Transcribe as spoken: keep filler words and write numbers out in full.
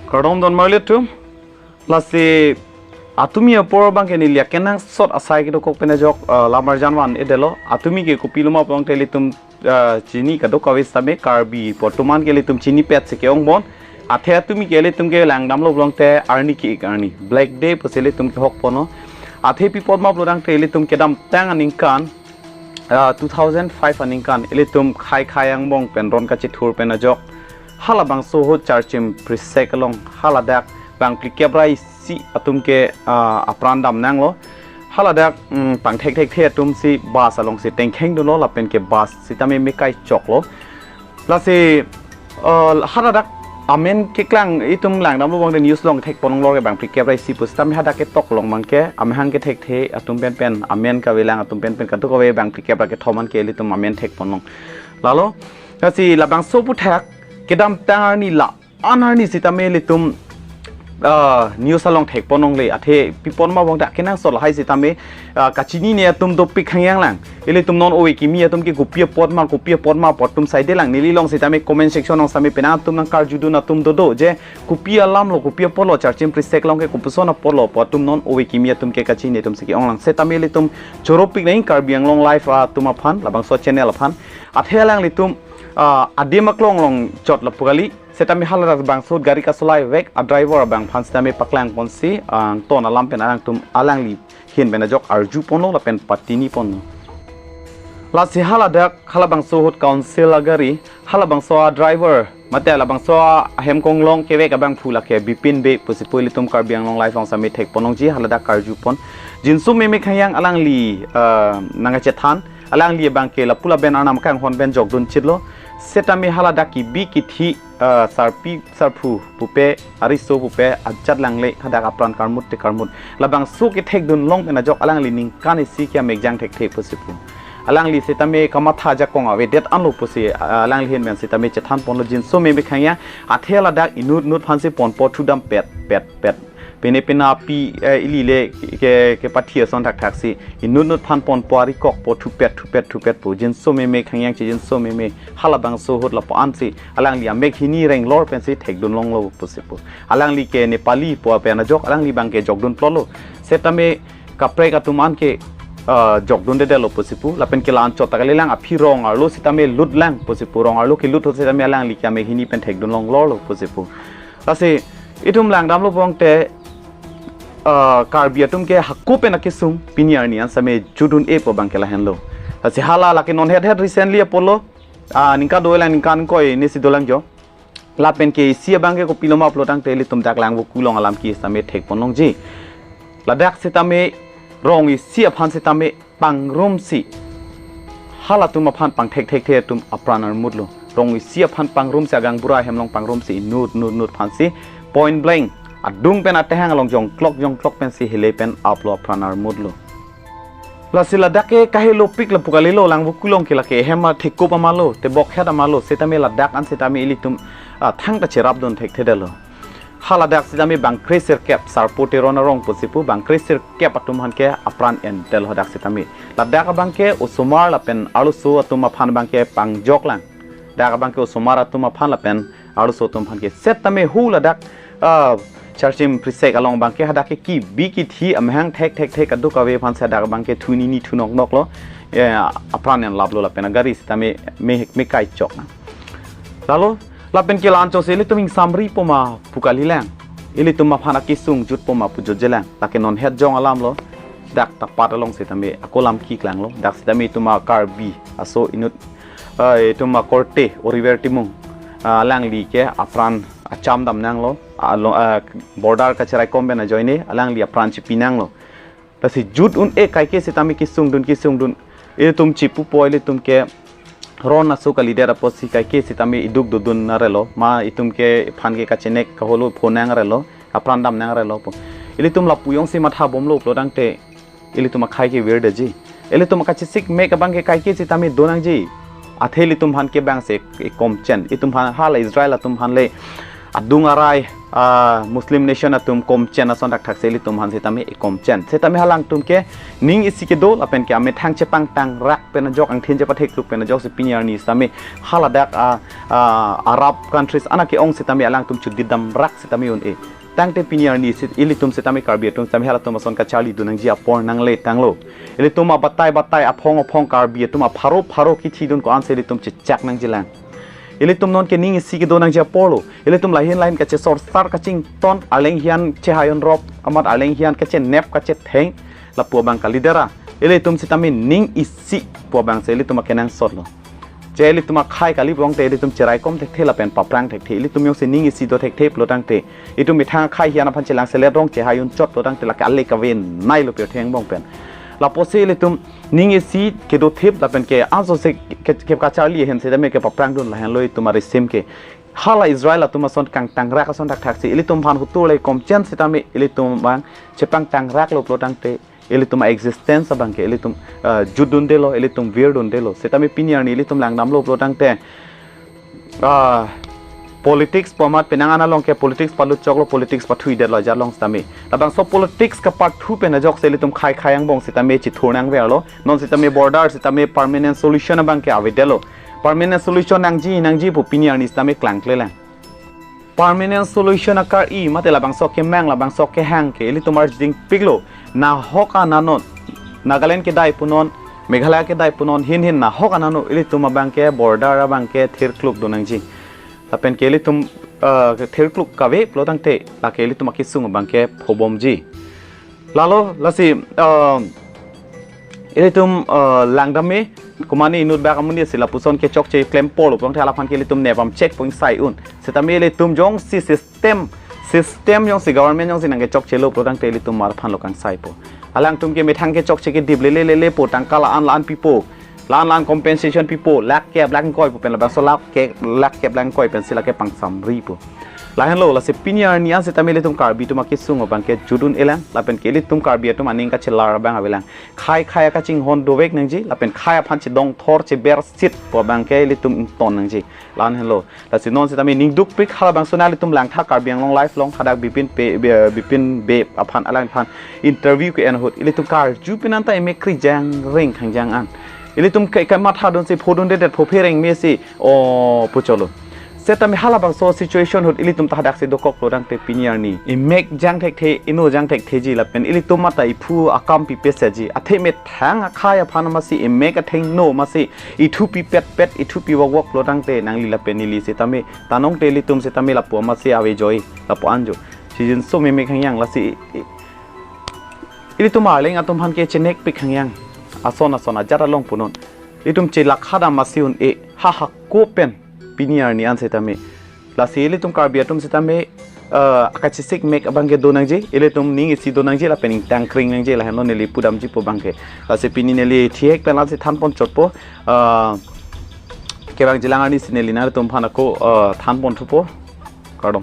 Kardom don marli atum. Lasi atumi apor abangke neli akenangsot asai kedokok pen ajok, ah, lam arjan van-edetlo. Atumi ke kopiloma pulote ilitum, ah, chini kadokave sitame, Karbi pu atum an ke ilitum chinipet si ke-ong bon. Athe atumi ke ilitum ke langdamlo pulote arni ke-ik arni, Black Day pusi ilitum kehok ponlo. Athe pi apotma pulote ilitum kedamtang aningkan, ah, two thousand five aningkan ilitum khei khei angbong pen ron kachethur pen ajok halabangso ahut Charchim Prisek along haladak bangphli kep ra isi atum ke, ah, apran damnanglo. Haladak, mm, pangthekthekthe atum si bus alongsi tengkhengdunlo lapen ke bus sitame mekai choklo. Lasi, ah, haladak amen keklang itum langdamlo abangke news along thek ponlonglo ke bangphli kep ra isi pu sitame hadak ketok along abangke amahang kethekthe atum penpen, amen kavelang atum penpen kadokave bangphli kep ra kethom an ke ilitum amen thek ponlong. Lalo, lasi labangso aphuthak kedamtang arni la-an arni sitame ilitum, ah, news along thek ponlongle. Athe pi apotma pulote akenangsot lahai sitame, ah, kachinine atum dopik hangyang lang. Ilitum non ove kimi atum ke kopi apotma, kopi apotma pu atum saidelang. Neli along sitame comment section along sitame penang atum nangkarjudun atum dodo je kopi alamlo, kopi apotlo, Charchim Prisek along ke kopuson apotlo pu atum non ove kimi atum ke kachini atum si ke-ong lang. Sitame ilitum choropik nang Karbi Anglong Live atum aphan, labangso channel aphan. Athe alanglitum, ah, adim aklong along chot lapu kali. Sitame haladak bangso gari kasolai vek a-driver abang aphan sitame paklang ponsi, ah, angton alam pen alangtum alangli ahin pen ajok arju ponlo lapen patini ponlo. Lasi haladak halabangso ahut council agari, halabangso a-driver, mate labangso ahem konglong kevek abangphu lake Bipin Bey pusi pu ilitum Karbi Anglong Live along sitame thek ponlongji, haladak karju pon. Jinso meme khangyang alangli, ah, nangkachethan, alangli abangke lapu laben arnam kanghon pen jokdun chitlo. Sitame haladak kebi kethe, ah, sarpi sarpo pupe, ariso pupe ajat langle hadak apran karmut te karmut. Labangso kethekdun long pen ajok alangli ningkan isi ke amekjang thekthe pusi pu. Alangli sitame kamatha ajakong avedet anlo pusi, ah, alangli ahin pen sitame chethan ponlo jinso meme khangyang. Athe ladak inut inut aphansi ponpo thudam pet pet pet. Pine pine api, eh, ili le ke, kepathi ason thakthaksi inut inut aphan ponpo, ari kokpo thupet thupet thupet pu. Jinso meme khangyang che jinso meme, halabangso ahut lapu-ansi alangli amek hini renglor pensi thekdun longlo pusi pu. Alangli ke Nepali pu pen ajok alangli abangke jokdun plotlo. Sitame kaprek atum an ke, ah, jokdundedetlo pusi pu. Lapen ke la-an chot ta kalilang, aphi rong arlo sitame lutlang pusi pu. Rong arlo kelut ahut sitame alangli ke amek hini pen thekdun longlorlo pusi pu. Lasi itum langdamlo pulote, ah, Karbi atum ke hako pen akesung pini arni an sitame jutdun-e pu abangke lahenlo. Lasi hala lake non het het recently apotlo, ah, ningkan do-an lang, ningkan ingkoi ni si dolang jo. Lapen ke isi abangke kopiloma pulote ilitum dak Langvoku along alam ke sitame thek ponlongji. Ladak sitame rong isi aphan sitame pangrumsi halatum aphan pangthekthekthe atum apran armutlo. Rong isi aphan pangrumsi, agaonbura ahem along pangrumsi inut inut inut aphansi point blank adung pen atehang along jongklok jongklok pensi hele pen aplo, apran armutlo. Lasi ladak ke kahelopik lapu kalilo, Langvoku along ke lake hem athekup amalo, tebokhet amalo, sitame ladak an sitame ilitum, ah, thangta cherapdun thekthedetlo. Haladak sitame bang kre sirkep, Sarpo Teron arong pusi pu, bang kre sirkep atum aphan ke apran endetlo hadak sitame. Ladak abangke osomar lapen arloso atum aphan abangke pangjoklang. Dak abangke osomar atum aphan lapen arloso atum aphan ke. Sitame hu ladak, ah, Charchim Prisek along abangke hadak ke kebi kethe amahang thekthekthe kadokave aphansi hadak abangke thu nini thu noknoklo. Eh, apran en laplo lapen agari sitame me, mekai chok na. Lalo, lapen ke la-an chotsi ilitum ingsamri poma pu kalilang. Ilitum aphan akesung jut poma pu jutjelang. Lake non het jong alamlo. Dak Tapat along sitame ako lam keklanglo. Dak sitame itum a-Karbi aso inut, ah, itum akorte Oriver Timung, ah, alangli ke apran acham damnanglo. Alo, ah, border kacheraikom pen ajoine alangli apran chipinanglo. Lasi jut un-e kaike sitame kesungdun kesungdun. Ilitum chipupo, ilitum ke ron aso kalidet apotsi kaike sitame iduk dodun narelo. Ma itum ke aphan ke kachenek kaholo phonangrelo, apran damnangrelo pu. Ilitum lapu jongsi matha bomlo pulo tangte ilitum akhei ke virdetji. Ilitum akachesik mek abangke kaike sitame donangji. Athe ilitum aphan ke bangsi ekomchen. Itum aphan hala Israel atum aphan le adung arai ah, Muslim nation atum komchen ason thakthak si ilitum aphan sitame ekomchen. Sitame halangtum ke ning isi kedo lapen ke amethang chepangtangrak pen ajok, angthin chepathekluk pen ajok si pini arni sitame haladak, ah, ah, Arab countries ana ke-ong sitame alangtum chudit damrak sitame un-e. Tangte pini arni si ilitum sitame Karbi atum sitame halatum ason kacharli dun nangji apor nangle tanglo. Ilitum abatai batai aphong aphong Karbi atum apharo pharo kithi dun ko-an si ilitum chechak nangjilang. Ilitum non ke ning isi kedo nangji aporlo. Ilitum lahin lahin kachesorsar kachington, arleng hian chehai unrop, amat arleng hian kachenep kachetheng lapu abang kalidera. Ilitum sitame ning isi pu abang si ilitum akenangsotlo. Je ilitum akhai kali pulote ilitum cheraikom thekthe lapen paprang thekthe. Ilitum jongsi ning isi do thekthe pulo tangte, itum methang akhai hian aphan chelangselet rong chehai unchot pulo tangte lake ale kavenailo pirthe angbong pen. Lapusi ilitum ning isi kedo thip lapen ke aso si ke, ke kacharli ahem sitame kepaprang dun lahenlo itum arisim ke. Hala Israel atum ason kangtangrak ason thakthak si ilitum aphan hutur le komchen sitame ilitum abang chepangtangraklo pulo tangte ilitum a-existence abang ke ilitum, ah, jut dundelo, ilitum vir dundelo. Sitame pini arni ilitum langdamlo pulo tangte, ah, politics pu amat penang ana along ke politics palut choklo, politics pathu-idetlo ajat along sitame. Labangso politics kapathu pen ajok si ilitum khei khei angbong sitame chithur nangverlo. Non sitame border sitame permanent solution abang ke avedetlo. Permanent solution nangji nangji pu pini arni sitame klangklelang. Permanent solution akar-i mate labangso kemang labangso kehang ke ilitum arjing piklo. Nahok ananot Nagaland kedai punon, Meghalaya kedai punon, hin hin nahok ananot ilitum abang ke border abang ke thirkluk do nangji. Lapen ke ilitum, eh, thirkluk kave pulo tangte lake ilitum akesung abang ke phobomji. Lalo lasi, eh, ilitum, eh, langdam me, kumani inut bak amonit si lapuson kechokche klem porlo pulo tangte alaphan ke ilitum nepam chek pon sai un. Sitame ilitum jongsi system, system jongsi government jongsi nangkechokchelo pulo tangte ilitum mar aphanlo kangsaipo. Alangtum ke methang kechokche kedip lele lele po, tangka la-an la-an pipo. La-an la-an compensation pipo, lakh kep lakh ingkoi pu pen labangso lakh kep lakh ingkoi pensi lake pangsamri po. Lahenlo, lasi pini arni an sitame ilitum Karbi atum akesung abang ke jut un-elang, lapen ke ilitum Karbi atum aning kachelar abang avelang. Khei khei akachinghon dovek nangji, lapen khei aphan chedongthor chebersit pu abang ke ilitum ington nangji. Lahenlo. Lasi non sitame ningdukpik halabangso nanglitum langtha Karbi Anglong Live along hadak Bipin Bey, Bey, Bipin Bey aphan alangphan interview ke-en ahut ilitum karju pinanta emek kri jangring khangjang an. Ilitum ke, ke matha dunsi phodundedet pho phereng mesi o pucholo. Sitame halabangso situation ahut ilitum ta hadaksi dokok pulo tangte pini arni emek jang thekthe, ino jang thektheji lapen ilitum mata iphu akam pipesetji. Athe methang akhei aphan masi emek athengno masi ithu pipetpet, ithu pivokwok pulo tangte nangli lapen neli sitame, tanong te ilitum sitame lapu amatsi avejoi, lapu anjo. Sijin so meme khangyang lasi i-, i-, ilitum arleng atum aphan ke chenekpik khangyang. Ason ason ajat along punon. Ilitum chelakha dam masi un-e ha hako pen pini arni an sitame. Lasi ilitum Karbi atum sitame, eh, akachesik mek abang ke do nangji, ilitum ning isi do nangji, lapen ingtang kring nangji, lahenlo neli pudamji pu abang ke. Lasi pini neli thihek pen lasi thanpon chotpo, eh, kevangjilang arni si neli nanglitum aphan ako, eh, thanpon thupo. Kardom.